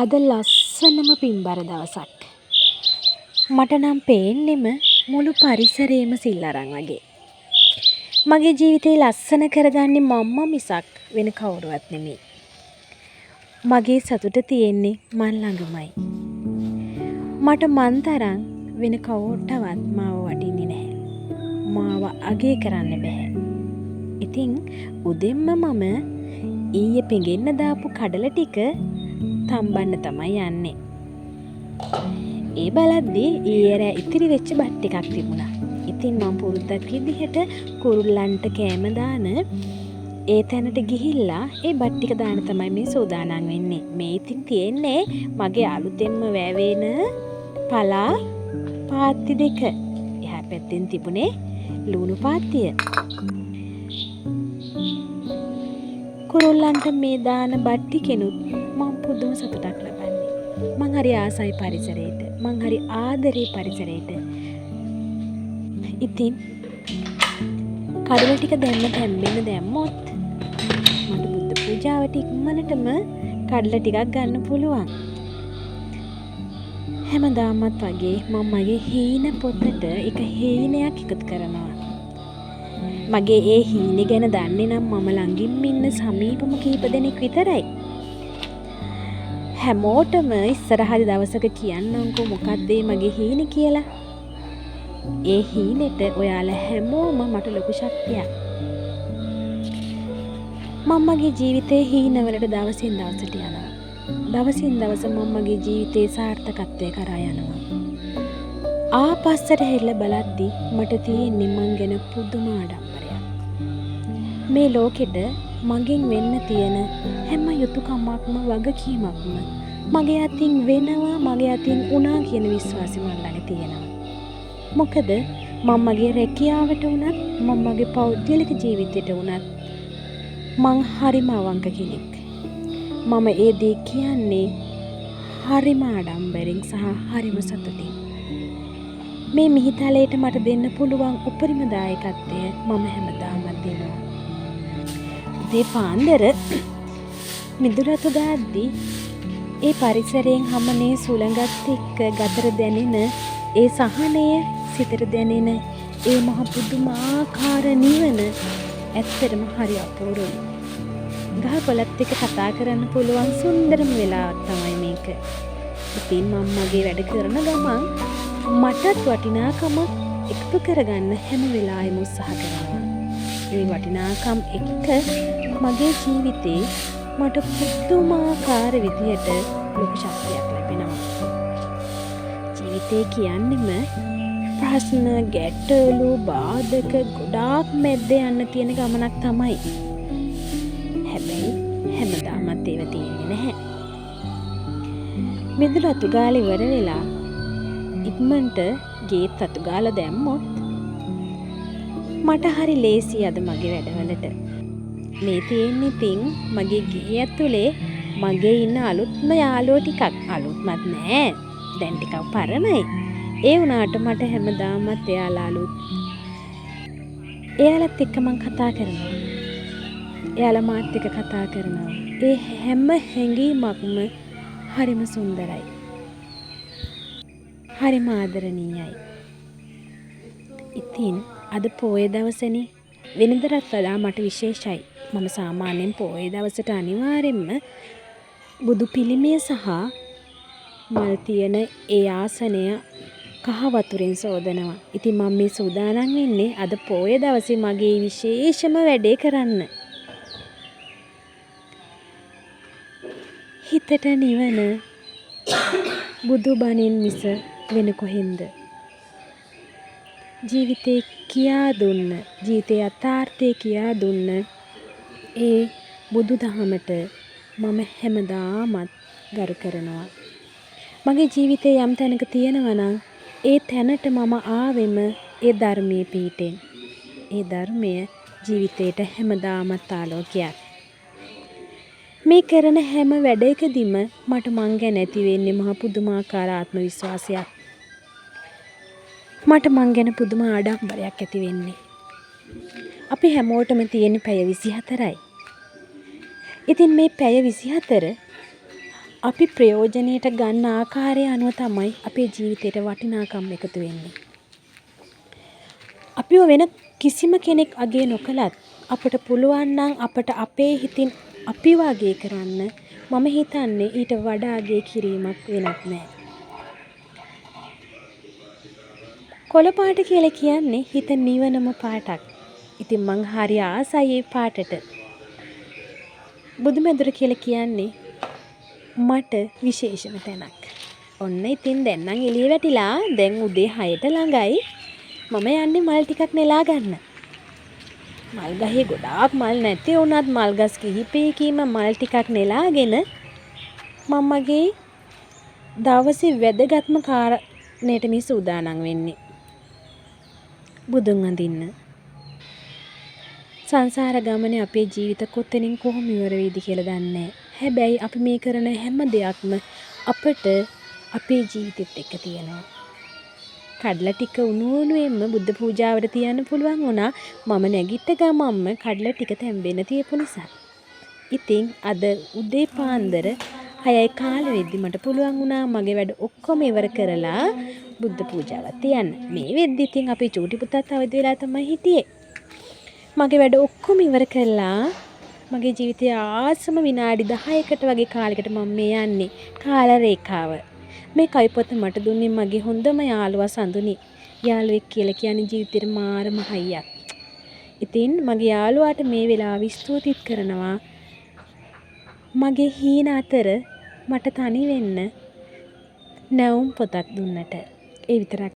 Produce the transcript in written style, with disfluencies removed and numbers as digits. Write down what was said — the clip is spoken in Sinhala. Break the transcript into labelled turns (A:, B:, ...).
A: අද ලස්සනම පින්බර දවසක්. මට නම් පේන්නෙම මුළු පරිසරයම සිල් අරන් වගේ. මගේ ජීවිතේ ලස්සන කරගන්නේ මම්ම මිසක් වෙන කවුරුවත් නෙමෙයි. මගේ සතුට තියෙන්නේ මන් ළඟමයි. මට මන් තරම් වෙන කවුටවත් මාව වටින්නේ නැහැ. මාව අගය කරන්න බැහැ. ඉතින් උදෙන්ම මම ඊයේ පෙඟෙන්න දාපු කඩල ටික තම්බන්න තමයි යන්නේ. ඒ බලද්දි ඊයේ රෑ ඉතිරි වෙච්ච බත් ටිකක් තිබුණා. ඉතින් මං පුරුද්දක් විදිහට කුරුල්ලන්ට කෑම දාන ඒ තැනට ගිහිල්ලා ඒ බත් ටික දාන්න තමයි මේ සූදානම් වෙන්නේ. මේ ඉතින් තියෙන්නේ මගේ අලුතෙන්ම වැවෙන පලා පාත්ති දෙක. එහා පැත්තෙන් තිබුණේ ලුණු පාත්තිය. කුරුල්ලන්ට මේ දාන බත් ටිකෙනුත් මං පුදුම සතුටක් ලබන්නේ. මං හරි ආසයි පරිසරයට. මං හරි ආදරේ පරිසරයට. ඉතින් කඩල ටික දැම්ම තැම්බෙන්න දැම්මොත් මට බුද්ධ පූජාවට ඉක්මනටම කඩල ටිකක් ගන්න පුළුවන්. හැමදාමත් වගේ මං මගේ හීන පොතට එක හීනයක් එකතු කරනවා. මගේ ඒ හීනෙ ගැන දන්නේ නම් මම ළඟින්ම ඉන්න සමීපම කීප දෙනෙක් විතරයි. හැමෝටම ඉස්සරහදි දවසක කියන්නම්කෝ මොකක්ද ඒ මගේ හීනෙ කියලා. ඒ හීනෙට ඔයාලා හැමෝම මට ලොකු ශක්තියක්. මං මගේ ජීවිතේ හීනවලට දවසින් දවසට යනවා. දවසින් දවස මං මගේ ජීවිතේ සාර්ථකත්වය කරා යනවා. ආපස්සට හැරිලා බලද්දි මට තියෙන්නේ මං ගැන පුදුම ආඩම්බරයක්. මේ ලෝකෙට මගෙන් වෙන්න තියෙන හැම යුතුකමක්ම වගකීමක්ම මගේ අතින් වෙනවා, මගේ අතින් වුණා කියන විශ්වාසය මං ළඟ තියෙනවා. මොකද මං මගේ රැකියාවට වුණත්, මං මගේ පෞද්ගලික ජීවිතයට වුණත් මං හරිම අවංක කෙනෙක්. මම ඒ දේ කියන්නේ හරිම ආඩම්බරෙන් සහ හරිම සතුටින්. මේ මිහිතලයට මට දෙන්න පුළුවන් උපරිම දායකත්වය මම හැමදාමත් දෙනවා. උදේ පාන්දර මිදුල අතු ගාද්දි ඒ පරිසරයෙන් හමනේ සුළඟත් එක්ක ගතට දැනෙන ඒ සහනය, සිතට දැනෙන ඒ මහ පුදුමාකාර නිවන ඇත්තටම හරි අපූරුයි. ගහ කොළත් එක්ක කතා කරන්න පුළුවන් සුන්දරම වෙලාවක් තමයි මේක. ඉතින් මම මගේ වැඩ කරන ගමන් මටත් වටිනාකමක් එකතු කරගන්න හැම වෙලාවෙම උත්සාහ කරනවා. ඒ වටිනාකම් එක්ක මගේ ජීවිතේ මට පුදුමාකාර විදියට ලොකු ශක්තියක් ලැබෙනවා. ජීවිතේ කියන්නෙම ප්‍රශ්න, ගැටලු, බාධක ගොඩාක් මැද්ද යන්න තියෙන ගමනක් තමයි. හැබැයි හැමදාමත් ඒව තියෙන්නේ නැහැ. මිදුල අතු ගාලා ඉවර වෙලා ඉක්මනට ගේත් අතු ගාලා දැම්මොත් මට හරි ලේසි අද මගේ වැඩවලට. මේ තියෙන්නේ ඉතින් මගේ ගේ ඇතුලේ මගේ ඉන්න අලුත්ම යාළුවෝ ටිකක්. අලුත්මත් නෑ, දැන් ටිකක් පරණයි. ඒ වුණාට මට හැමදාමත් එයාලා අලුත්. එයාලත් එක්ක මං කතා කරනවා. එයාලා මාත් එක්ක කතා කරනවා. ඒ හැම හැඟීමක්ම හරිම සුන්දරයි. හරිම ආදරණීයයි. ඉතින් අද පෝය දවසනේ. වෙනදටත් වඩා මට විශේෂයි. මම සාමාන්‍යයෙන් පෝය දවසට අනිවාර්යෙන්ම බුදු පිළිමය සහ මල් තියෙන ඒ ආසනය කහ වතුරෙන් සෝදනවා. ඉතින් මම මේ සූදානම් වෙන්නේ අද පෝය දවසේ මගේ විශේෂම වැඩේ කරන්න. හිතට නිවන බුදු බණින් මිස වෙන කොහෙන්ද? ජීවිතේ කියා දුන්න, ජීවිතේ යථාර්ථය කියා දුන්න ඒ බුදු දහමට මම හැමදාමත් ගරු කරනවා. මගේ ජීවිතේ යම් තැනක තියෙනවා නම් ඒ තැනට මම ආවෙම ඒ ධර්මයේ පිහිටෙන්. ඒ ධර්මය ජීවිතේට හැමදාමත් ආලෝකයක්. මේ කරන හැම වැඩකදීම මට මං ගැන ඇති වෙන්නේ මහ පුදුමාකාර ආත්ම විශ්වාසයක්. මට මං ගැන පුදුම ආඩම්බරයක් ඇති වෙන්නේ. අපි හැමෝටම තියෙන පැය 24යි. ඉතින් මේ පැය 24 අපි ප්‍රයෝජනයට ගන්න ආකාරය අනුව තමයි අපේ ජීවිතේට වටිනාකම් එකතු වෙන්නේ. අපිව වෙන කිසිම කෙනෙක් අගය නොකළත් අපට පුළුවන් නම් අපට අපේ හිතින් අපිව අගය කරන්න මම හිතන්නේ ඊට වඩා අගය කිරීමක් වෙනත් නෑ. කොළ පාට කියලා කියන්නේ හිත නිවනම පාටක්. ඉතින් මං හරි ආසයි ඒ පාටට. බුදුමැදුර කියලා කියන්නේ මට විශේෂම තැනක්. ඔන්න ඉතින් දැන් නම් එළිය වැටිලා. දැන් උදේ 6ට ළඟයි. මම යන්නේ මල් ටිකක් නෙලා ගන්න. මල් ගහේ ගොඩාක් මල් නැති වුණත් මල් ගස් කිහිපයකින්ම මල් ටිකක් නෙලාගෙන මම මගේ දවසේ වැදගත්ම කාරණයට මේ සූදානම් වෙන්නේ. බුදුන් වඳින්න. සංසාර ගමනේ අපේ ජීවිත කොතනින් කොහොම ඉවර වෙයිද කියලා දන්නේ නෑ. හැබැයි අපි මේ කරන හැම දෙයක්ම අපට අපේ ජීවිතෙත් එක්ක තියෙනවා. කඩලා ටික උණු උණුවෙන්ම බුද්ධ පූජාවට තියන්න පුළුවන් වුණා මම නැගිට්ට ගමන්ම කඩලා ටික තැම්බෙන්න තියපු නිසා. ඉතින් අද උදේ පාන්දර 6:15 වෙද්දි මට පුළුවන් වුණා මගේ වැඩ ඔක්කොම ඉවර කරලා බුද්ධ පූජාවක් තියන්න. මේ වෙද්දි ඉතින් අපේ චූටි පුතත් අවදි වෙලා තමයි හිටියේ. මගේ වැඩ ඔක්කොම ඉවර කරලා මගේ ජීවිතයේ ආසම විනාඩි 10කට වගේ කාලෙකට මම මේ යන්නේ කාල රේඛාව. මේ කවි පොත මට දුන්නේ මගේ හොඳම යාළුවා සඳුනි. යාළුවෙක් කියලා කියන්නේ ජීවිතේට මාරම හයියක්. ඉතින් මගේ යාළුවාට මේ වෙලාවේ ස්තුතිත් කරනවා. මගේ හීන අතර මට තනි වෙන්න නැවුම් පොතක් දුන්නට. ඒ විතරක්